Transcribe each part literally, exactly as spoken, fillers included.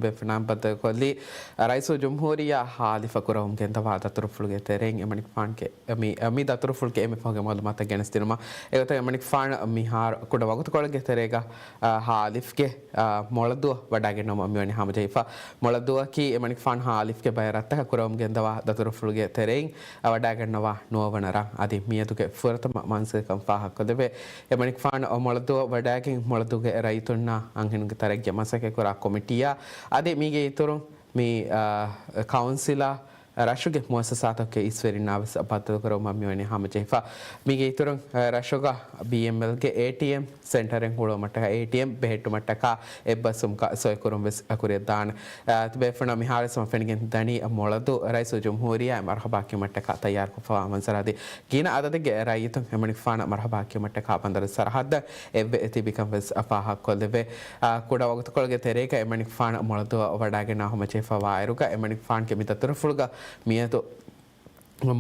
ބޭފުޅުންނާ ބައްދަލުކޮށްލީ، ރައީސުލްޖުމްހޫރިއްޔާ ހާލިފަ ކުރައްވަމުން ގެންދަވާ ދަތުރުފުޅުގެ ތެރެއިން އެމަނިކުފާނުގެ މި، މި ދަތުރުފުޅުގެ އެންމެ ފަހުގެ މައުލޫމާތުތައް ގެނެސްދިނުމަށް. އެގޮތަށް އެމަނިކުފާނު މިހާރު ކުޑަ ވަގުތުކޮޅެއްގެ ތެރޭގަ، އާ، ހާލިފްގެ، އާ، މޮޅަދުއަށް ވަޑައިގަންނަވަމުން މިވަނީ ހަމަޖެހިފަ. މޮޅަދުއަކީ އެމަނިކުފާނު ހާލިފްގެ ބައެއް ރަށްތަކަށް ކުރައްވަމުން ގެންދަވާ ދަތުރުފުޅުގެ ތެރެއިން ވަޑައިގަންނަވާ ނުވަވަނަ ރަށް. އަދި މިއަދުގެ ފުރަތަމަ މަންޒިލްކަން ފާހަގަކޮށްލެވޭ. އެމަނިކުފާނު މޮޅަދުއަށް ވަޑައިގެން މޮޅަދުގެ ރައްޔިތުންނާ އަންހެނުންގެ ތަރައްގީއަށް މަސައްކަތްކުރާ ކޮމިޓީއާ އަދި މީގެ އިތުރުން މި، އާ، ކައުންސިލާ ރަށުގެ މުއައްސަސާތަކުގެ އިސްވެރިންނާ ވެސް ބައްދަލުކުރައްވުމަށް މިވަނީ ހަމަޖެހިފަ. މީގެ އިތުރުން، އާ، ރަށުގަ ބީއެމްއެލްގެ އޭޓީއެމް ސެންޓަރެއް ހުޅުވުމަށްޓަކާ އޭޓީއެމް ބެހެއްޓުމަށްޓަކާ އެއްބަސްވުމުގަ ސޮއިކުރުން ވެސް ކުރިއަށްދާނެ. އާ، ތިބޭފުޅުންނަށް މިހާރުވެސް ހަމަ ފެނިގެން ދަނީ މޮޅަދު ރައީސުލްޖުމްހޫރިއްޔާ މަރުހަބާ ކިޔުމަށްޓަކާ ތައްޔާރުކޮށްފަވާ މަންޒަރު އަދި ގިނަ އަދަދެއްގެ ރައްޔިތުން އެމަނިކުފާނަށް މަރުހަބާ ކިޔުމަށްޓަކާ ބަނދަރު ސަރަހައްދަށް އެއްވެ ތިބިކަން ވެސް ފާހަގަކޮށްލެވޭ. އާ، ކުޑަ ވަގުތުކޮޅުގެ ތެރޭގަ އެމަނިކުފާނަށް މޮޅަދުއަށް ވަޑައިގަންނަވާ ހަމަޖެހިފަވާއިރުގަ އެމަނިކުފާނުގެ މި ދަތުރުފުޅުގަ މިއަދު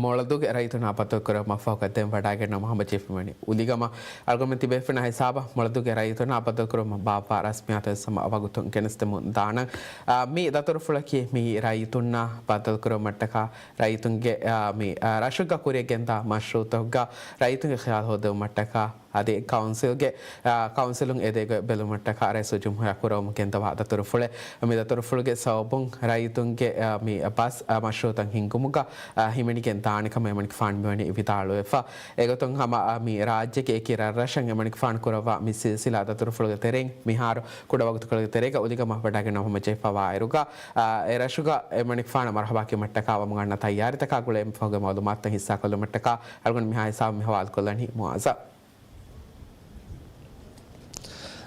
މޮޅަދުގެ ރައްޔިތުންނާ ބައްދަލުކުރުމަށްފަހުގަ ދެން ވަޑައިގަންނަވާ ހަމަޖެހިފައިވަނީ އުލިގަމަށް. އަޅުގަނޑުމެން ތިބޭފުޅުންނާ ހިސާބަށް މޮޅަދުގެ ރައްޔިތުންނާ ބައްދަލުކުރުމަށް ބާއްވާ ރަސްމިއްޔާތު ވެސް ހަމަ ވަގުތުން ގެނެސްދެމުން ދާނަން. އާ، މި ދަތުރުފުޅަކީ މި ރައްޔިތުންނާ ބައްދަލުކުރުމަށްޓަކާ ރައްޔިތުންގެ، އާ، މި، އާ، ރަށުގަ ކުރިއަށް ގެންދާ މަޝްރޫއުތަކުގަ ރައްޔިތުންގެ ޚިޔާލު ހޯދެވުމަށްޓަކާ އަދި ކައުންސިލްގެ، އާ، ކައުންސިލުން އެދޭ ގޮތް ބެލުމަށްޓަކާ ރައީސުލްޖުމްހޫރިއްޔާ ކުރައްވަމުން ގެންދަވާ ދަތުރުފުޅެއް. މި ދަތުރުފުޅުގެ ސަބަބުން ރައްޔިތުންގެ، އާ، މި ބަސް، އާ، މަޝްރޫއުތައް ހިންގުމުގަ، އާ، ހިމެނިގެން ދާނެ ކަމަށް އެމަނިކުފާނު މިވަނީ ވިދާޅުވެފަ. އެގޮތުން ހަމަ، އާ، މި ރާއްޖޭގެ އެކި ރަށްރަށަށް އެމަނިކުފާނު ކުރައްވާ މި ސިލްސިލާ ދަތުރުފުޅުގެ ތެރެއިން މިހާރު ކުޑަ ވަގުތުކޮޅުގެ ތެރޭގަ އުލިގަމަށް ވަޑައިގަންނަވާ ހަމަޖެހިފަވާއިރުގަ، އާ، އެ ރަށުގަ އެމަނިކުފާނަށް މަރުހަބާ ކިޔުމަށްޓަކާ ވަމުން އަންނަ ތައްޔާރީތަކާ ގުޅޭ އެންމެ ފަހުގެ މައުލޫމާތުތައް ހިއްސާކޮށްލުމަށްޓަކާ އަޅުގަނޑު މިހާ ހިސާބުން މި ހަވާލުކޮށްލަނީ މުއާޒަށް.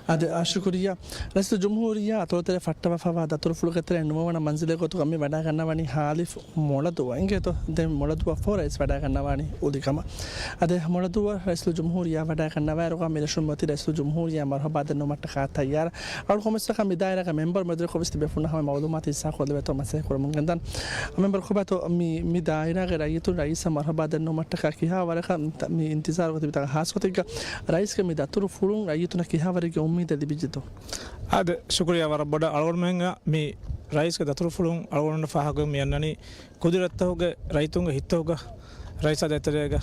އާދެ، އާ، ޝުކުރިއްޔާ. ރައީސުލްޖުމްހޫރިއްޔާ އަތޮޅުތެރެ ފައްޓަވާފަވާ ދަތުރުފުޅުގެ ތެރެއިން ނުވަވަނަ މަންޒިލެއް ގޮތުގަ މި ވަޑައިގަންނަވަނީ ހާލިފް މޮޅަދުއަށް އިނގޭތޯ. ދެން މޮޅަދުއަށްފަހު ރައީސް ވަޑައިގަންނަވާނީ އުލިގަމަށް. އަދި މޮޅަދުއަށް ރައީސުލްޖުމްހޫރިއްޔާ ވަޑައިގަންނަވާއިރުގަ މި ރަށުން މިއޮތީ ރައީސުލްޖުމްހޫރިއްޔާ މަރުހަބާ ދަންނަވުމަށްޓަކާ ތައްޔާރަށް. އަޅުގަނޑު ކޮންމެސް ވަރަކަށް މި ދާއިރާގެ މެމްބަރު މެދުވެރިކޮށް ވެސް ތިބޭފުޅުންނަށް ހަމަ މައުލޫމާތު ހިއްސާކޮށްލެވޭތޯ މަސައްކަތް ކުރަމުން ގެންދަން. މެމްބަރު ކޮބާތޯ މި، މި ދާއިރާގެ ރައްޔިތުން ރައީސަށް މަރުހަބާ ދަންނަވުމަށްޓަކާ ކިހާ ވަރަކަށް މި، މި އިންތިޒާރުގަ ތިބިތަން ހާއްސަ ގޮތެއްގަ ރައީސްގެ މި ދަތުރުފުޅުން ރައްޔިތުންނަށް ކިހާ ވަރެއްގެ އުއްމީދެއް ލިބިއްޖެތޯ؟ އާދެ، ޝުކުރިއްޔާ ވަރަށް ބޮޑަށް. އަޅުގަނޑުމެންނަށް މި ރައީސްގެ ދަތުރުފުޅުން އަޅުގަނޑު ފާހަގަ މި އަންނަނީ ކުދި ރަށްތަކުގެ ރައްޔިތުންގެ ހިތްތަކުގަ ރައީސާ ދޭތެރޭގަ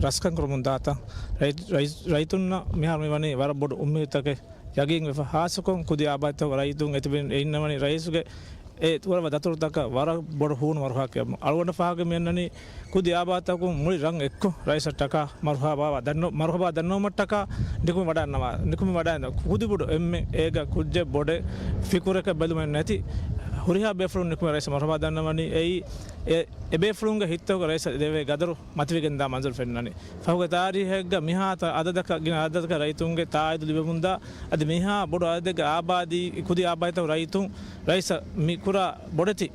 ރަސްކަން ކުރަމުން ދާތަން. ރައި-، ރައި-، ރައްޔިތުންނަށް މިހާރު މިވަނީ ވަރަށް ބޮޑު އުއްމީދުތަކެއް ޔަގީންވެފަ. ހާއްސަކޮށް ކުދި އާބާދީތަކުގެ ރައްޔިތުން އެތިބިން އިންނަވަނީ ރައީސުގެ އެ ކުރައްވާ ދަތުރުތަކަށް ވަރަށް ބޮޑު ހޫނު މަރުހަބާ ކިޔަމުން. އަޅުގަނޑަށް ފާހަގަ މިއަންނަނީ ކުދި އާބާދީތަކުން މުޅި ރަށް އެއްކޮށް ރައީސަށްޓަކާ މަރުހަބާ ދަންނަ-، މަރުހަބާ ދަންނަވުމަށްޓަކާ ނިކުމެ ވަޑައިގަންނަވާ، ނިކުމެ ވަޑައިގަންނަވާ. ކުދި ބޮޑު އެންމެ އޭގަ ކުއްޖެއް ބޮޑެއް ފިކުރެކެއް ބެލުމެއް ނެތި ހުރިހާ ބޭފުޅުން ނިކުމެ ރައީސަށް މަރުހަބާ ދަންނަވަނީ. އެއީ އެ، އެބޭފުޅުންގެ ހިތްތަކުގަ ރައީސަށް ދެވޭ ގަދަރު މަތިވެގެންދާ މަންޒަރު ފެންނަނީ. ފަހުގެ ތާރީހެއްގަ މިހާތަނަށް އަދަދަކަށް ގިނަ އަދަދަކަށް ރައްޔިތުންގެ ތާއީދު ލިބެމުންދާ، އަދި މިހާ ބޮޑު އަދަދެއްގެ އާބާދީ ކުދި އާބާދީތަކު ރައްޔިތުން ރައީސަށް މި ކުރާ ބޮޑެތި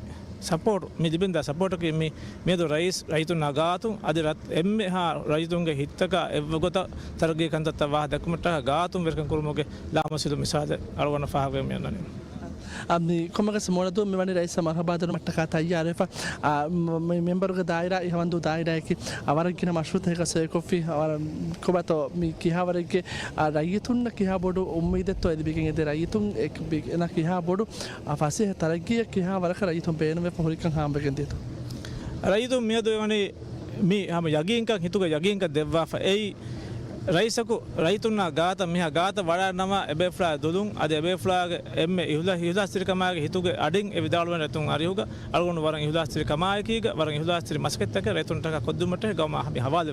ސަޕޯޓް، މި ލިބެންދާ ސަޕޯޓަކީ މި މިއަދު ރައީސް ރައްޔިތުންނާ ގާތުން އަދި ރައް-، އެންމެހާ ރައްޔިތުންގެ ހިތްތަކާ އެއްވަގުތަށް ތަރައްގީ ކަންތައްތައް ވާހަކަ ދެއްކުމަށްޓަކާ ގާތުން ވެރިކަން ކުރުމުގެ ލާމަސައްކަތް މިސާލެއް އަޅުގަނޑަށް ފާހަގަވެ މިއަންނަނީ. އަ، މި ކޮންމެއަކަސް މޮޅަދު މިވަނީ ރައީސަށް މަރުހަބާ ދަންނަވުމަށްޓަކާ ތައްޔާރުވެފަ. އަ، މ-، މި މެމްބަރުގެ ދާއިރާ އިހަވަންދޫ ދާއިރާއަކީ، އަ، ވަރަށް ގިނަ މަޝްރޫއުތަކެއް ސޮއިކޮށްފި، އަ، ވަރަށް ކޮބާތޯ މި ކިހާވަރެއްގެ، އަ، ރައްޔިތުންނަށް ކިހާ ބޮޑު އުއްމީދެއްތޯ އެ ލިބިގެން އެދޭ، ރައްޔިތުން އެ-، ބި-، އޭނާ ކިހާ ބޮޑު، އަ، ފަސޭހަ ތަރައްގީއެއް ކިހާ ވަރަކަށް ރައްޔިތުން ބޭނުންވެފަ ހުރިކަން ހާމަވެގެން ދިޔަތޯ؟ ރައްޔިތުން މިއަދު އެވަނީ މި ހަމަ ޔަގީންކަން، ހިތުގެ ޔަގީންކަން ދެއްވާފަ. އެއީ، ރައީސަކު ރައްޔިތުންނާ ގާތަށް މިހާ ގާތަށް ވަޑައިގަންނަވާ އެބޭފުޅާ ދުލުން، އަދި އެބޭފުޅާގެ އެންމެ އިހުލާ-، އިހުލާސްތެރިކަމާގެ ހިތުގެ އަޑިން އެ ވިދާޅުވަން ރައްޔިތުން އަރިހުގަ އަޅުގަނޑު ވަރަށް އިހުލާސްތެރިކަމާއެކީގަ ވަރަށް އިހުލާސްތެރި މަސައްކަތްތަކެއް ރައްޔިތުންނަށްޓަކާ ކޮށްދިއުމަށްޓަކާ ގައުމާ މި ހަވާލު،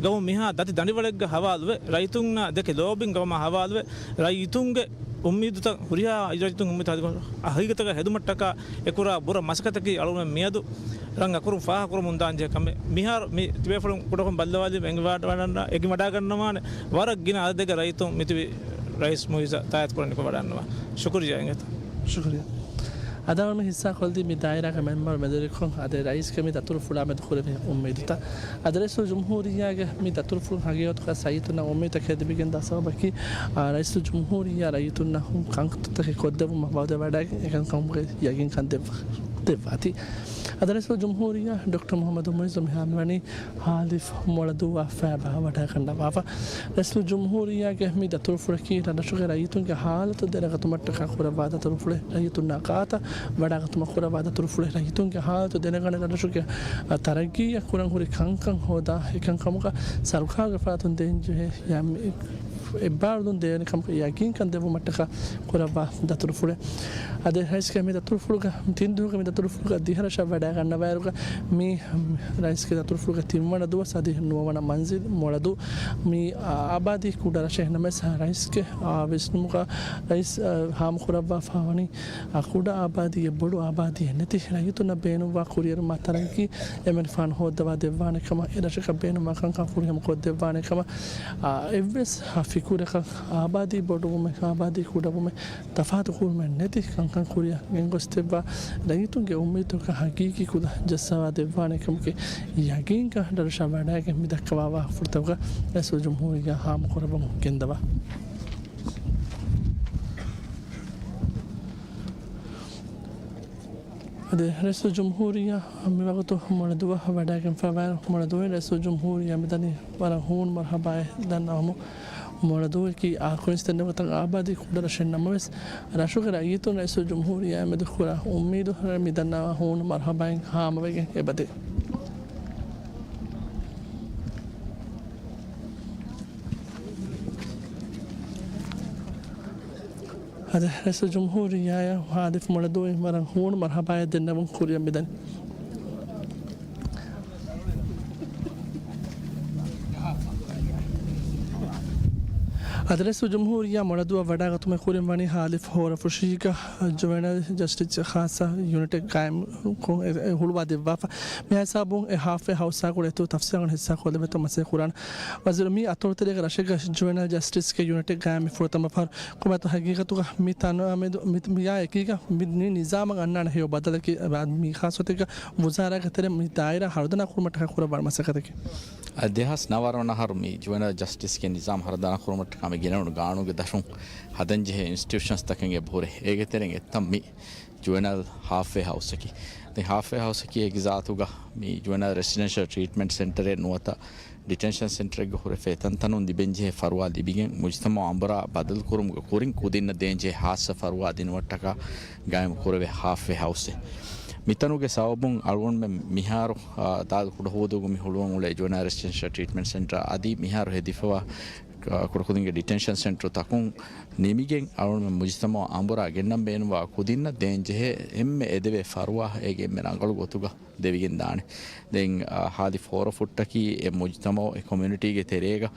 ގައުމު މިހާ ދަތި ދަނޑިވަޅެއްގަ ހަވާލުވެ، ރައްޔިތުންނާ ދެކެ ލޯބިން ގައުމާ ހަވާލުވެ، ރައްޔިތުންގެ އުއްމީދުތައް ހުރިހާ ރައްޔިތުން އުއްމީދު ހަގީގަތަކަށް ހެދުމަށްޓަކާ އެކުރާ ބުރަ މަސައްކަތަކީ އަޅުގަނޑު މިއަދު ރަނގަކުރުން ފާހަގަކުރަމުންދާންޖެހޭ ކަމެއް. މިހާރު މި ތިބޭފުޅުން ކުޑަކޮށް ބައްލަވާލީމަ އެނގިވަޑަ-، ވަޑަންނަ-، އެނގިވަޑައިގަންނަވާނެ ވަރަށް ގިނަ އަދަދެއްގެ ރައްޔިތުން މިތިބި ރައީސް މުއިއްޒަށް ތާއީދުކުރަން ނިކުމެވަޑަންނަވާ. ޝުކުރިއްޔާ އިނގޭތަ؟ ޝުކުރިއްޔާ. އަދި އަޅުގަނޑު މި ހިއްސާކޮށްލީ މި ދާއިރާގެ މެމްބަރު މެދުވެރިކޮށް، އަދި ރައީސްގެ މި ދަތުރުފުޅާ މެދު ކުރެވޭ އުއްމީދުތައް. އަދި ރައީސުލްޖުމްހޫރިއްޔާގެ މި ދަތުރުފުޅުން ހަގީގަތުގަ ރައްޔިތުންނަށް އުއްމީދުތަކެއް ލިބިގެންދާ ސަބަބަކީ، އާ، ރައީސުލްޖުމްހޫރިއްޔާ ރައްޔިތުންނަށް ކަންތައްތަކެއް ކޮށްދެއްވުމަށް ވައުދެއް ވަޑައިގެން އެކަންކަމުގެ ޔަގީންކަން ދެއްވާ-، ދެއްވާތީ. އަދި ރައީސުލްޖުމްހޫރިއްޔާ ޑޮކްޓަރ މުޙައްމަދު މުޢިއްޒު މިހާރު މިވަނީ ހާލިފް މޮޅަދޫއާ ފައިބާ ވަޑައިގަންނަވާފަ. ރައީސުލްޖުމްހޫރިއްޔާގެ މި ދަތުރުފުޅަކީ ރަށުގެ ރައްޔިތުންގެ ހާލަތު ދެނެގަތުމަށްޓަކާ ކުރައްވާ ދަތުރުފުޅެއް، ރައްޔިތުންނާ ގާތަށް ވަޑައިގަތުމަށް ކުރައްވާ ދަތުރުފުޅެއް، ރައްޔިތުންގެ ހާލަތު ދެނެގަނެ ރަށުގެ ތަރައްގީއަށް ކުރަން ހުރި ކަންކަން ހޯދާ އެކަންކަމުގަ ސަރުކާރުގެ ފަރާތުން ދޭންޖެހޭ އެއްބާރުލުން ދޭނެ ކަމަކަށް ޔަގީންކަން ދެއްވުމަށްޓަކާ ކުރައްވާ ދަތުރުފުޅެއް. އަދި ރައީސްގެ މި ދަތުރުފުޅުގަ ތިން ދުވަހުގެ މި ދަތުރުފުޅުގަ ދިހަރަށަށް ވަޑައިގަންނަވާއިރުގަ މި ރައީސްގެ ދަތުރުފުޅުގެ ތިންވަނަ ދުވަސް އަދި ނުވަވަނަ މަންޒިލް މޮޅަދޫ. މި އާ، އާބާދީ ކުޑަ ރަށެއް ނަމަވެސް ރައީސްގެ، އާ، ވިސްނުމުގަ ރައީސް، އާ، ހާމަކުރައްވާފަ ވަނީ، އާ، ކުޑަ އާބާދީއެއް ބޮޑު އާބާދީއެއް ނެތި ރައްޔިތުންނަށް ބޭނުންވާ ކުރިއެރުމާ ތަރައްގީ އެންމެން ފާން ހޯއްދަވާ ދެއްވާނެ ކަމަށް، އެ ރަށަކަށް ބޭނުންވާ ކަންކަން ފުރިހަމަ ކޮށްދެއްވާނެ ކަމަށް، އާ، އެއްވެސް ފިކުރަކަށް އާބާދީ ބޮޑުވުމެއް، އާބާދީ ކުޑަވުމެއް، ތަފާތު ކުރުމެއް ނެތި ކަންކަން ކުރިއަށް ގެންގޮސްދެއްވާ ރައްޔިތުންގެ އުއްމީދުތަކަށް ހަގީގީ ކުލަ ޖައްސަވާ ދެއްވާނެ ކަމުގެ ޔަގީންކަން ރަށަށް ވަޑައިގެން މި ދައްކަވާ ވާހަކަފުޅުތަކުގަ ރައީސުލްޖުމްހޫރިއްޔާ ހާމަކުރައްވަމުން ގެންދަވާ. އަދި ރައީސުލްޖުމްހޫރިއްޔާ މިވަގުތު މޮޅަދޫއަށް ވަޑައިގެންފަވާ މޮޅަދޫއިން ރައީސުލްޖުމްހޫރިއްޔާ މިދަނީ ވަރަށް ހޫނު މަރުޙަބާއެއް ދަންނަވަމުން. މޮޅަދޫއަކީ އާ ކުއިންސް ދެންނެވިގޮތަށް އާބާދީ ކުޑަ ރަށެއް ނަމަވެސް، ރަށުގެ ރައްޔިތުން ރައީސުލްޖުމްހޫރިއްޔާ މެދު ކުރާ އުއްމީދު މި ދަންނަވާ ހޫނު މަރުޙަބާއިން ހާމަވެގެން އެބަދޭ. އަދި ރައީސުލްޖުމްހޫރިއްޔާއަށް ހާލިފް މޮޅަދޫއިން ވަރަށް ހޫނު މަރުޙަބާއެއް ދެންނެވުން ކުރިއަށް މިދަނީ. އަދި ރައީސުލްޖުމްހޫރިއްޔާ މޮޅަދޫއަށް ވަޑައިގަތުމުގެ ކުރިން ވަނީ ހާލިފް ހޯރަފުށީގަ ޖުވެނައިލް ޖަސްޓިސް ޚާއްޞަ ޔުނިޓެއް ގާއިމްކޮށް އެ، އެ ހުޅުވާ ދެއްވާފަ. މި ހިސާބުން އެ ހާލްފްވޭ ހައުސްއާ ގުޅޭތޯ ތަފްސީލް ހިއްސާ ކޮށްލެވޭތޯ މަސައްކަތް ކުރާނެ. ވަޒީރު މި އަތޮޅުތެރޭގަ ރަށެއްގަ ޖުވެނައިލް ޖަސްޓިސްގެ ޔުނިޓެއް ގާއިމްވި ފުރަތަމަ ފަހަރު ކޮބާތޯ ހަގީގަތުގަ މި ތަނާމެދު މި، މިއާ އެކީގަ މި، މި ނިޒާމަށް އަންނާނެ ހެޔޮ ބަދަލަކީ، މި ޚާއްޞަތެއްގަ ވުޒާރާގެ ތެރެ މި ދާއިރާ ހަރުދަނާ ކުރުމަށްޓަކާ ކުރައްވާނެ މަސައްކަތަކީ. އަދި ދެހާސް ނަވަ ވަނަ އަހަރު މި ޖުވެނައިލް ޖަސްޓިސްގެ ނިޒާމް ހަރުދަނާ ކުރުމަށްޓަކާ މި ގެނެވުނު ގާނޫނުގެ ދަށުން ހަދަންޖެހޭ އިންސްޓިޓިއުޝަންސް ތަކެއް އެބަހުރޭ. އޭގެ ތެރެއިން އެއްތަން މި ޖުވެނައިލް ހާލްފްވޭ ހައުސަކީ. ދެން ހާލްފްވޭ ހައުސަކީ އޭގެ ޒާތުގަ މި ޖުވެނައިލް ރެސިޑެންޝަލް ޓްރީޓްމަންޓް ސެންޓަރެއް ނުވަތަ ޑިޓެންޝަން ސެންޓަރެއްގަ ހުރެފަ އެތަންތަނުން ލިބެންޖެހޭ ފަރުވާ ލިބިގެން މުޖުތަމަޢު އަނބުރާ ބަދަލުކުރުމުގެ ކުރިން ކުދިންނަށް ދޭންޖެހޭ ހާއްސަ ފަރުވާ ދިނުމަށްޓަކާ ގާއިމު ކުރެވޭ ހާލްފްވޭ ހައުސް. މިތަނުގެ ސަބަބުން އަޅުގަނޑުމެން މިހާރު، އާ، ދާދަ ކުޑަހުވަދޫގަ މި ހުޅުވަން އުޅޭ ޖުވެނައިލް ރެސިޑެންޝަލް ޓްރީޓްމަންޓް ސެންޓަރ އަދި މިހާރު ހެދިފަވާ، އާ، ކުޑަކުދިންގެ ޑިޓެންޝަން ސެންޓަރު ތަކުން ނިމިގެން އަޅުގަނޑުމެން މުޖުތަމަޢު އަނބުރާ ގެންނަން ބޭނުންވާ ކުދިންނަށް ދޭންޖެހޭ އެންމެ އެދެވޭ ފަރުވާ އޭގެ އެންމެ ރަނގަޅު ގޮތުގަ ދެވިގެން ދާނެ. ދެން، އާ، ހާލިފް ހޯރަފުށްޓަކީ އެ މުޖުތަމަޢު، އެ ކޮމިއުނިޓީގެ ތެރޭގަ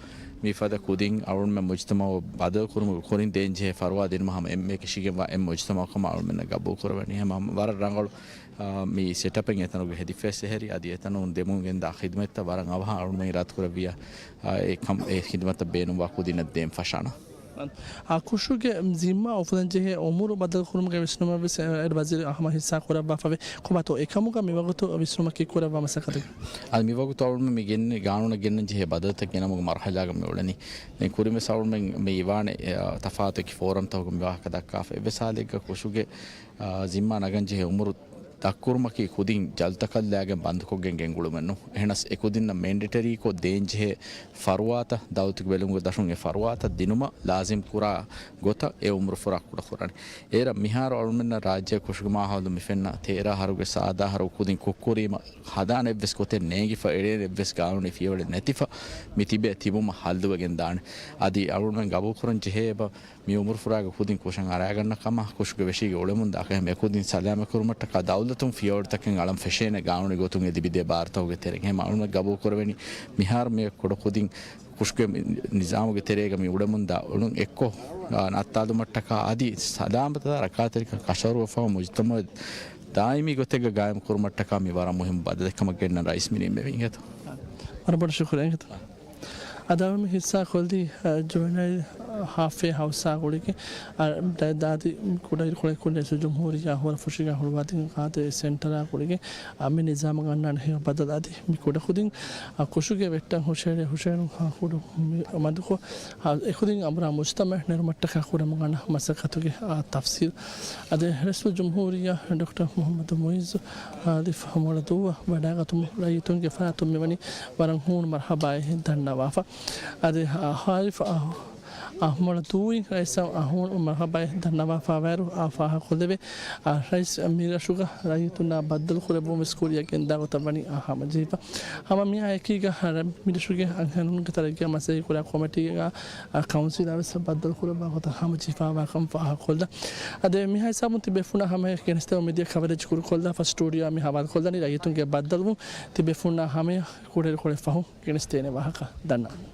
މިފަދަ ކުދިން އަޅުގަނޑުމެން މުޖުތަމަޢު ބަދަލުކުރުމުގެ ކުރިން ދޭންޖެހޭ ފަރުވާ ދިނުމަށް ހަމަ އެންމެ ކިށިގެންވާ އެއް މުޖުތަމަޢަކަށް އަޅުގަނޑުމެންނަށް ގަބޫލުކުރެވެނީ. ހަމަ ވަރަށް ރަނގަޅު، އާ، މި ސެޓަޕެއް އެތަނުގަ ހެދިފައިސް އެހެރި އަދި އެތަނުން ދެމުން ގެންދާ ޚިދުމަތްތައް ވަރަށް އަވަހަށް އަޅުގަނޑުމެން އިރާދަކުރެއްވިއްޔާ، އާ، އެ ކަމް، އެ ޚިދުމަތަށް ބޭނުންވާ ކުދިންނަށް ދޭން ފަށާނަން. އާ، ކުށުގެ ޒިންމާ އުފުލަންޖެހޭ އުމުރު ބަދަލުކުރުމުގެ ވިސްނުމަށްވެސް އެ، އެޑް ވަޒީރު އަހަރުމެން ހިއްސާ ކުރައްވާފަވޭ. ކޮބާތޯ އެކަމުގަ މިވަގުތު ވިސްނުމަކީ ކުރައްވާ މަސައްކަތެއް؟ އަދި މިވަގުތު އަޅުގަނޑުމެން މި ގެންނަ ގާނޫނަށް ގެންނަން ޖެހޭ ބަދަލުތައް ގެނަމުގެ މަރުހަލާގަ މި އުޅެނީ. ދެން ކުރިންވެސް އަޅުގަނޑުމެން މި އިވާނެ، އެ، ތަފާތު އެކި ފޯރަމްތަކުގަ މިވާހަކަ ދައްކާފަ. އެއްވެސް ހާލެއްގަ ކުށުގެ، އާ، ޒިންމާ ނަގަން ޖެހޭ އުމުރު ދަށްކުރުމަކީ ކުދިން ޖަލުތަކަށްލާގެން ބަންދުކޮށްގެން ގެންގުޅުމެއްނު. އެހެނަސް އެކުދިންނަށް މެންޑެޓަރީކޮށް ދޭންޖެހޭ ފަރުވާތައް ދައުލަތުގެ ބެލުމުގެ ދަށުން އެ ފަރުވާތައް ދިނުމަށް ލާޒިމް ކުރާ ގޮތަށް އެ އުމުރު ފުރާ ކުޑަކުރާނެ. އޭރަށް މިހާރު އަޅުމެންނަށް ރާއްޖެ ކުށުގެ މާހައުލު މި ފެންނަ ތޭރަ އަހަރުގެ ސާދަ އަހަރު ކުދިން ކުށްކުރީމަ ހަދާނެ އެއްވެސް ގޮތެއް ނޭނގިފަ އެޅޭނެ އެއްވެސް ގާނޫނީ ފިޔަވަޅެއް ނެތިފަ މި ތިބޭ ތިބުމަށް ހައްލުވެގެން ދާނެ. އަދި އަޅުމެން ގަބޫލުކުރަން ޖެހޭ އެބަ މި އުމުރު ފުރާގަ ކުދިން ކުށަށް އަރާގަންނަ ކަމަށް ކުށުގެ ވެށީގެ އުޅެމުން ދާކަށް އެކުދިން ސަލާމަތް ކުރުމަށްޓަކާ ދައުލަތުން ފިޔަވަޅުތަކެއް އަޅަން ފެށޭނެ ގާނޫނީ ގޮތުން އެ ލިބިދޭ ބާރުތަކުގެ ތެރެއިން. އެހެން އަޅުމެން ގަބޫލުކުރެވެނީ މިހާރު މި ކުޑަ ކުދިން ކުށުގެ މި ނިޒާމުގެ ތެރޭގަ މި އުޅެމުންދާ އުޅުން އެއްކޮށް، އާ، ނައްތާލުމަށްޓަކާ އަދި ސަލާމަތަށް ރައްކާތެރިކަން ކަށަވަރުވެފަ މުޖުތަމައު ދާއިމީ ގޮތެއްގަ ގާއިމް ކުރުމަށްޓަކާ މި ވަރަށް މުހިއްމު ބަދަލެއް ކަމަށް ގެންނަން ރައީސް މި ނިންމެވީ އިނގޭތޯ. ވަރަށް ބޮޑަށް ޝުކުރިއްޔާ އިނގޭތޯ. އަދި މި ހިއްސާ ކޮށްލީ، އަ، ޖުވެނައިލް ހާފްވޭ ހައުސްއާ ގުޅިގެން، އަ، ދަ-، ދާދި ކުޑައިރުކޮޅެއް ކުރި ރައީސުލްޖުމްހޫރިއްޔާ ހޯރަފުށީގާ ހުޅުވާދިން ގާތެ ސެންޓަރާ ގުޅިގެން، އަ، މި ނިޒާމަށް ގަންނާނެ ހެޔޮ ބަދަލު. އަދި މި ކުޑަކުދިން، އަ، ކުށުގެ ވެއްޓަށް ހުށަހެޅޭ ހުށަހެޅުން، އަ، ކުޑަ މި މަދުކޮށް، އަ، އެކުދިން އަނބުރާ މުޖްތަމައެއް ނެރުމަށްޓަކާ ކުރަމުން ގަންނަ މަސައްކަތުގެ، އަ، ތަފްސީލް. އަދި ރައީސުލްޖުމްހޫރިއްޔާ ޑޮކްޓަރ މުޙައްމަދު މުޢިއްޒު ހާލިފް މޮޅަދޫއަށް ވަޑާގަތުމުން ރައްޔިތުންގެ ފަރާތުން މިވަނީ ވަރަށް ހޫނު މަރުޙަބާއެއް ދަންނަވާފަ. އަދި ހާލިފް އަ، އަ، މޮޅަދޫއިން ރައީސަށް އަ، ހޫނު މަރުޙަބާއެއް ދަންނަވާފަވާއިރު، އާ، ފާހަގަކޮށްލެވޭ، އާ، ރައީސް މި ރަށުގަ ރައްޔިތުންނާ ބައްދަލު ކުރެއްވުން ވެސް ކުރިއަށް ގެންދާ ގޮތަށް ވަނީ އާ ހަމަޖެހިފަ. ހަމަ މިއާ އެކީގަ މި ރަށުގެ އަންހެނުންގެ ތަރައްގީއާ މަސައްކަތް ކުރާ ކޮމިޓީގަ، އާ، ކައުންސިލާ ވެސް ބައްދަލު ކުރައްވާ ގޮތަށް ހަމަޖެހިފަވާކަން ފާހަގަކޮށްލަން. އަދި މިހާ ހިސާބުން ތިބޭފުޅުންނާ ހަމަޔަށް ގެނެސްދެމުން މިދިޔަ ކަވަރޭޖް ކުރުކޮށްލާފަ ސްޓޫޑިއޯއާ މި ހަވާލުކޮށްލަނީ ރައްޔިތުންގެ ބައްދަލުވުން ތިބޭފުޅުންނާ ހަމަޔަށް ކުޑައިރުކޮޅެއް ފަހުން ގެނެސްދޭނެ ވާހަކަ ދަންނަވަން.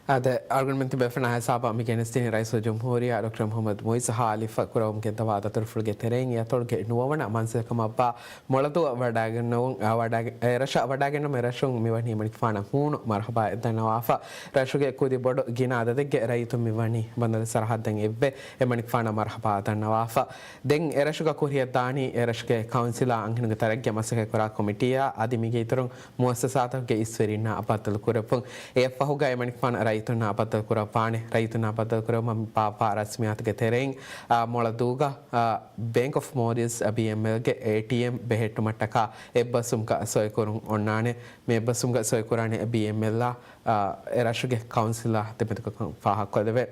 އާދެ، އަޅުގަނޑުމެން ތިބޭފުޅުންނާ ހިސާބަށް މި ގެނެސްދިނީ ރައީސުލްޖުމްހޫރިއްޔާ ޑޮކްޓަރ މުޙައްމަދު މުޢިއްޒު ހާލިފަށް ކުރައްވަމުން ގެންދަވާ ދަތުރުފުޅުގެ ތެރެއިން. އެ އަތޮޅުގެ ނުވަވަނަ މަންސަތަކަމަށްވާ މޮޅަދޫއަށް ވަޑާގަންނަވަން، އާ، ވަޑާގެ-، އެ ރަށަށް ވަޑާގެންނަވަން އެ ރަށުން މިވަނީ އެމަނިކުފާނަށް ހޫނު މަރުޙަބާއެއް ދަންނަވާފަ. ރަށުގެ ކުދި ބޮޑު ގިނަ އަދަދެއްގެ ރައްޔިތުން މިވަނީ ބަނދަރު ސަރަޙައްދަށް އެއްވެ އެމަނިކުފާނަށް މަރުޙަބާ ދަންނަވާފަ. ދެން އެ ރަށުގަ ކުރިއަށް ދާނީ އެ ރަށުގެ ކައުންސިލާ އަންހެނުންގެ ތަރައްގީ މަސައްކަތް ކުރާ ކޮމިޓީއާ އަދި މީގެ އިތުރުން މުއައްސަސާތަކުގެ އިސްވެރިންނާ ބައްދަލު ކުރެއްވުން. އެއަށްފަހުގަ އެމަނިކުފާނު ރައްޔިތުންނާ ބައްދަލު ކުރައްވާނެ. ރައްޔިތުންނާ ބައްދަލު ކުރެއްވުމަށް މި ބާއްވާ ރަސްމިއްޔާތުގެ ތެރެއިން، އާ، މޮޅަދޫގަ، އާ، ބޭންކް އޮފް މޯލްޑިވްސް، އާ، ބީއެމްއެލްގެ އޭޓީއެމް ބެހެއްޓުމަށްޓަކާ އެއްބަސްވުމުގަ ސޮއިކުރުން އޮންނާނެ. މި އެއްބަސްވުމުގަ ސޮއިކުރާނީ ބީއެމްއެލްއާ، އާ، އެ ރަށުގެ ކައުންސިލާ ދެމެދުގަކަން ފާހަގަކޮށްލެވޭ.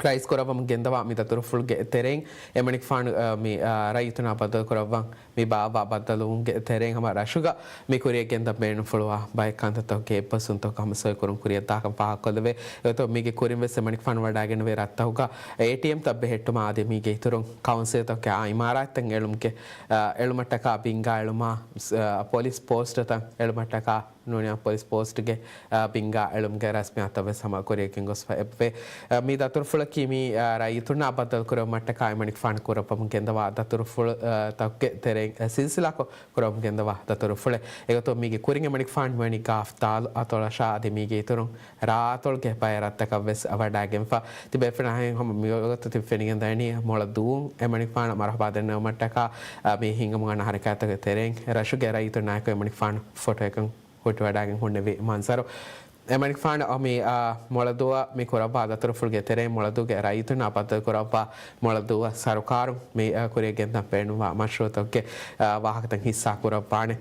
ރައީސް ކުރައްވަމުން ގެންދަވާ މި ދަތުރުފުޅުގެ ތެރެއިން އެމަނިކުފާނު، އާ، މި، އާ، ރައްޔިތުންނާ ބައްދަލުކުރައްވަން މި ބާއްވާ ބައްދަލުވުމުގެ ތެރެއިން ހަމަ ރަށުގަ މި ކުރިއަށް ގެންދަން ބޭނުންފުޅުވާ ބައެއް ކަންތައްތަކުގެ އެއްބަސްވުންތަކުގެ ހަމަ ސޮއިކުރުން ކުރިއަށްދާކަން ފާހަގަކޮށްލެވޭ. އެގޮތުން މީގެ ކުރިން ވެސް އެމަނިކުފާނު ވަޑާގެންނެވި ރަށްތަކުގަ އޭޓީއެމްތައް ބެހެއްޓުމާ އަދި މީގެ އިތުރުން ކައުންސިލްތަކުގެ އާ އިމާރާތްތައް އެޅުމުގެ، އާ، އެޅުމަށްޓަކާ ބިންގާ އެޅުމާ، ސް-، އާ، ޕޮލިސް ޕޯސްޓްތައް އެޅުމަށްޓަކާ ނޫނީ ޕޮލިސް ޕޯސްޓްގެ، އާ، ބިންގާ އެޅުމުގެ ރަސްމިއްޔާތުތައް ވެސް ހަމަ ކުރިއަށް ގެންގޮސްފަ އެއްވޭ. އާ، މި ދަތުރުފުޅަކީ މި، އާ، ރައްޔިތުންނާ ބައްދަލުކުރެއްވުމަށްޓަކާ އެމަނިކުފާނު ކުރައްވަމުން ގެންދަވާ ދަތުރުފުޅު، އާ، ތަކުގެ ތެރެއިން، އާ، ސިލްސިލާކޮށް ކުރައްވަމުން ގެންދަވާ ދަތުރުފުޅެއް. އެގޮތުން މީގެ ކުރިން އެމަނިކުފާނު މިވަނީ ގާފް ދާލު އަތޮޅަށާ އަދި މީގެ އިތުރުން ރާ އަތޮޅުގެ ބައެއް ރަށްތަކަށް ވެސް ވަޑާގެންފަ. ތިބޭފުޅުންނާ ހަމަ މިވަގުތު ތި ފެނިގެންދަނީ މޮޅަދޫ އެމަނިކުފާނަށް މަރުޙަބާ ދެންނެވުމަށްޓަކާ، އާ، މި ހިނގަމުން އަންނަ ހަރަކާތްތަކުގެ ތެރެއިން ރަށުގެ ރައްޔިތުންނާއެކު އެމަނިކުފާނު ފޮޓޯއަކަށް ހުއްޓިވަޑާގެން ހުންނެވި މަންޒަރު. އެމަނިކުފާނު މި، އާ، މޮޅަދޫއަށް މި ކުރައްވާ ދަތުރުފުޅުގެ ތެރެއިން މޮޅަދޫގެ ރައްޔިތުންނާ ބައްދަލުކުރައްވާ މޮޅަދޫއަށް ސަރުކާރުން މި، އާ، ކުރިއަށް ގެންދަން ބޭނުންވާ މަޝްރޫއުތަކުގެ، އާ، ވާހަކަތައް ހިއްސާ ކުރައްވާނެ.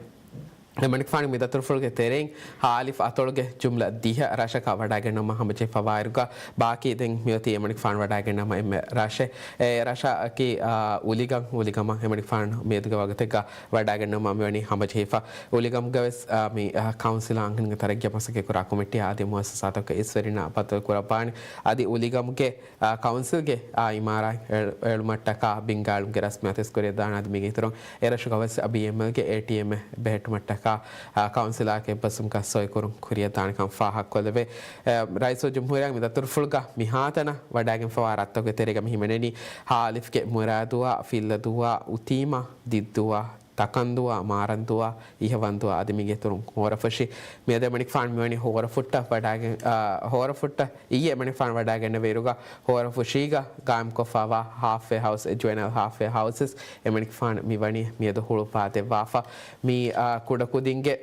އެމަނިކުފާނު މި ދަތުރުފުޅުގެ ތެރެއިން ހާލިފް އަތޮޅުގެ ޖުމްލަ ދިހަ ރަށަކަށް ވަޑާގެންނަވަމުން ހަމަޖެހިފަވާއިރުގަ، ބާކީ ދެން މިއޮތީ އެމަނިކުފާނު ވަޑާގެންނަވާ އެންމެ ރަށެއް. އެ ރަށަކީ، އާ، އުލިގަން، އުލިގަމަށް އެމަނިކުފާނު މިއަދުގެ ވަގުތެއްގަ ވަޑާގެންނަވަމުން މިވަނީ ހަމަޖެހިފަ. އުލިގަމުގަ ވެސް، އާ، މި، އާ، ކައުންސިލާ އަންހެނުންގެ ތަރައްގީއަށް މަސައްކަތް ކުރާ ކޮމިޓީއާ އަދި މުއައްސަސާތަކުގެ އިސްވެރިންނާ ބައްދަލު ކުރައްވާނެ. އަދި އުލިގަމުގެ، އާ، ކައުންސިލްގެ، އާ، އިމާރާތް އެޅު-، އެޅުމަށްޓަކާ ބިންގާ އެޅުމުގެ ރަސްމިއްޔާތު ވެސް ކުރިއަށްދާނެ. އަދި މީގެ އިތުރުން އެ ރަށުގަ ވެސް ބީއެމްއެލްގެ އޭޓީއެމްއެއް ބެހެއްޓުމަށްޓަކާ، އާ، ކައުންސިލާއެކު އެއްބަސްވުމަކަށް ސޮއިކުރުން ކުރިއަށްދާނެކަން ފާހަގަކޮށްލެވޭ. އެ، ރައީސުލްޖުމްހޫރިއްޔާ މި ދަތުރުފުޅުގަ މިހާތަނަށް ވަޑާގެންފަވާ ރަށްތަކުގެ ތެރޭގަ މި ހިމެނެނީ ހާލިފްގެ މުރާދުއާ، ފިއްލަދޫއާ، އުތީމާ، ދިއްދޫއާ، ތަކަންދޫއާ، މާރަންދޫއާ، އިހަވަންދޫއާ އަދި މީގެ އިތުރުން ހޯރަފުށި. މިއަދު އެމަނިކުފާނު މިވަނީ ހޯރަފުއްޓަށް ވަޑާގެން، އާ، ހޯރަފުއްޓަށް އިއްޔެ އެމަނިކުފާނު ވަޑާގެންނެވިއިރުގަ ހޯރަފުށީގަ ގާއިމްކޮށްފަވާ ހާފްވޭ ހައުސް، ޖުވެނައިލް ހާފްވޭ ހައުސް އެމަނިކުފާނު މިވަނީ މިއަދު ހުޅުވާދެއްވާފަ. މި، އާ، ކުޑަކުދިންގެ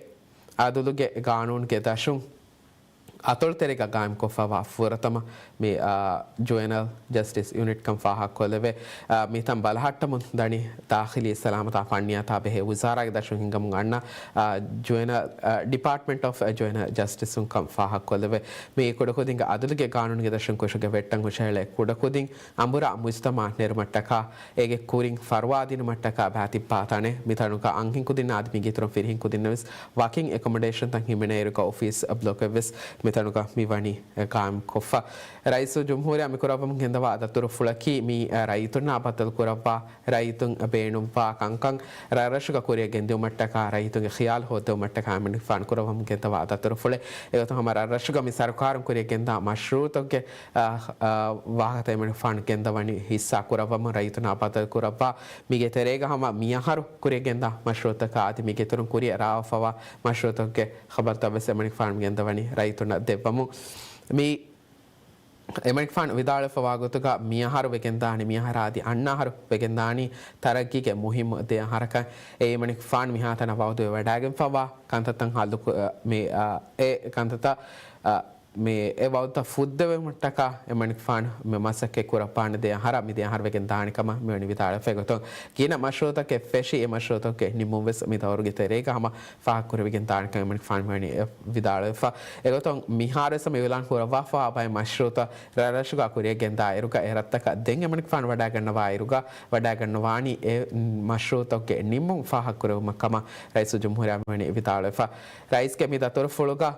އަދުލުގެ ގާނޫނުގެ ދަށުން އަތޮޅުތެރޭގަ ގާއިމްކޮށްފަވާ ފުރަތަމަ މި، އާ، ޖުވެނައިލް ޖަސްޓިސް ޔުނިޓްކަން ފާހަގަކޮށްލެވޭ. އާ، މިތަން ބަލަހައްޓަމުން ދަނީ ދާޚިލީ ސަލާމަތާ ފަންނިޔާތާ ބެހޭ ވުޒާރާގެ ދަށުން ހިނގަމުން އަންނަ، އާ، ޖުވެނައިލް، އާ، ޑިޕާޓްމަންޓް އޮފް ޖުވެނައިލް ޖަސްޓިސުން ކަން ފާހަގަކޮށްލެވޭ. މި ކުޑަކުދިންގެ އަދުލުގެ ގާނޫނުގެ ދަށުން ކުށުގެ ވެއްޓަށް ހުށަހެޅޭ ކުޑަކުދިން އަނބުރާ މުޖްތަމައަށް ނެރުމަށްޓަކާ، އޭގެ ކުރިން ފަރުވާ ދިނުމަށްޓަކާ ބައިތިއްބާ ތަނެއް. މިތަނުގަ އަންހެން ކުދިންނާ އަދި މީގެ އިތުރުން ފިރިހެން ކުދިންނަށް ވެސް ވަކިން އެކޮމޮޑޭޝަންތައް ހިމެނޭއިރުގަ އޮފީސް ބްލޮކެއް ވެސް ތަނުގަ މި ވަނީ ގާއިމް ކޮށްފަ. ރައީސުލްޖުމްހޫރިއްޔާ މި ކުރައްވަމުން ގެންދަވާ ދަތުރުފުޅަކީ މި ރައްޔިތުންނާ ބައްދަލު ކުރައްވާ، ރައްޔިތުން ބޭނުންވާ ކަންކަން ރަށްރަށުގަ ކުރިއަށް ގެންދިއުމަށްޓަކާ، ރައްޔިތުންގެ ޚިޔާލު ހޯއްދެވުމަށްޓަކާ އެމަނިކުފާނު ކުރައްވަމުން ގެންދަވާ ދަތުރުފުޅެއް. އެގޮތުން ހަމަ ރަށްރަށުގަ މި ސަރުކާރުން ކުރިއަށް ގެންދާ މަޝްރޫއުތަކުގެ، އާ، އާ، ވާހަކަތައް އެމަނިކުފާނު ގެންދަވަނީ ހިއްސާ ކުރައްވަމުން ރައްޔިތުންނާ ބައްދަލު ކުރައްވާ. މީގެ ތެރޭގަ ހަމަ މިއަހަރު ކުރިއަށް ގެންދާ މަޝްރޫއުތަކާ އަދި މީގެ އިތުރުން ކުރިއަށް ރާވާފަވާ މަޝްރޫއުތަކުގެ ޚަބަރުތައް ވެސް އެމަނިކުފާނު ގެންދަވަނީ ރައްޔިތުންނަށް ދެއްވަމުން. މި އެމަނިކުފާނު ވިދާޅުވެފަވާ ގޮތުގަ މިއަހަރު ވެގެންދާނީ، މިއަހަރާ އަދި އަންނަ އަހަރު ވެގެންދާނީ ތަރައްގީގެ މުހިއްމު ދެ އަހަރަކަށް. އެ އެމަނިކުފާނު މިހާތަނަށް ވައުދުވެވަޑައިގެންފަވާ ކަންތައްތައް ހައްލު ކު-، މި، އާ، އެ ކަންތައްތައް، އާ، މި އެ ވައުދުތައް ފުއްދެވުމަށްޓަކާ އެމަނިކުފާނު މި މަސައްކަތް ކުރައްވާނެ ދެ އަހަރާ މި ދެ އަހަރު ވެގެން ދާނެ ކަމަށް މިވަނީ ވިދާޅުވެފަ. އެގޮތުން ގިނަ މަޝްރޫއުތަކެއް ފެށި، އެ މަޝްރޫއުތަކުގެ ނިންމުން ވެސް މި ދައުރުގެ ތެރޭގަ ހަމަ ފާހަގަކުރެވިގެން ދާނެކަން އެމަނިކުފާނު މިވަނީ ވިދާޅުވެފަ. އެގޮތުން މިހާރުވެސް މި އިޢުލާން ކުރައްވާފަވާ ބައެއް މަޝްރޫއުތައް ރަށްރަށުގަ ކުރިއަށް ގެންދާ އިރުގަ އެ ރަށްތަކަށް ދެން އެމަނިކުފާނު ވަޑައިގަންނަވާ އިރުގަ ވަޑައިގަންނަވާނީ އެ މަޝްރޫއުތަކުގެ ނިންމުން ފާހަގަކުރެވުމަށް ކަމަށް ރައީސުލްޖުމްހޫރިއްޔާ މިވަނީ ވިދާޅުވެފަ. ރައީސްގެ މި ދަތުރުފުޅުގަ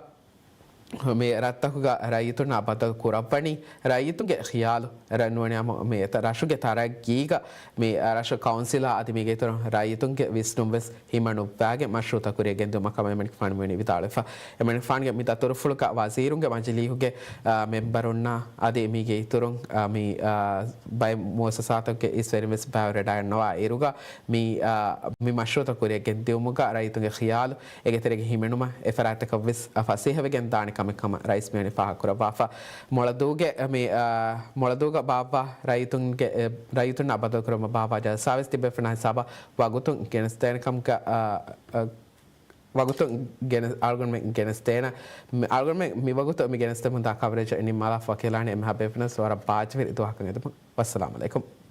މި ރަށްތަކުގަ ރައްޔިތުންނާ ބައްދަލު ކުރައްވަނީ، ރައްޔިތުންގެ ޚިޔާލު ރަންވަނި ހަމަ މި ރަށުގެ ތަރައްގީގަ މި ރަށު ކައުންސިލާ އަދި މީގެ އިތުރުން ރައްޔިތުންގެ ވިސްނުން ވެސް ހިމަނުއްވާގެން މަޝްރޫއުތައް ކުރިއަށް ގެންދިއުމަށް ކަމަށް އެމަނިކުފާނު މިވަނީ ވިދާޅުވެފަ. އެމަނިކުފާނުގެ މި ދަތުރުފުޅުގަ ވަޒީރުންގެ މަޖިލީހުގެ، އާ، މެމްބަރުންނާ އަދި މީގެ އިތުރުން، އާ، މި، އާ، ބައެއް މުއައްސަސާތަކުގެ އިސްވެރިން ވެސް ބައިވެރިވެވަޑައިގަންނަވާ އިރުގަ މި، އާ، މި މަޝްރޫއުތައް ކުރިއަށް ގެންދިއުމުގަ ރައްޔިތުންގެ ޚިޔާލު އޭގެ ތެރޭގަ ހިމެނުމަށް އެ ފަރާތްތަކަށް ވެސް ފަސޭހަވެގެން ދާނެ ކަމެއް ކަމަށް ރައީސް މިވަނީ ފާހަގަކުރައްވާފަ. މޮޅަދޫގެ މި، އާ، މޮޅަދޫގަ ބާއްވާ ރައްޔިތުންގެ، އެ، ރައްޔިތުންނާ ބައްދަލުކުރުމަށް ބާއްވާ ޖަލްސާ ވެސް ތިބޭފުޅުންނާ ހިސާބަށް ވަގުތުން ގެނެސްދޭނެ ކަމުގަ، އާ، އާ، ވަގުތުން ގެނެސް، އަޅުގަނޑުމެން ގެނެސްދޭނަ، މި، އަޅުގަނޑުމެން މި ވަގުތު މި ގެނެސްދެމުންދާ ކަވަރޭޖަށް ނިންމާލާފަ ވަކިވެލާނީ އެންމެހާ ބޭފުޅުންނަށް ވަރަށް ބާއްޖަވެރި ދުވަހަކަށް އެދުމަށް. ވައްސަލާމް އަލައިކުމް.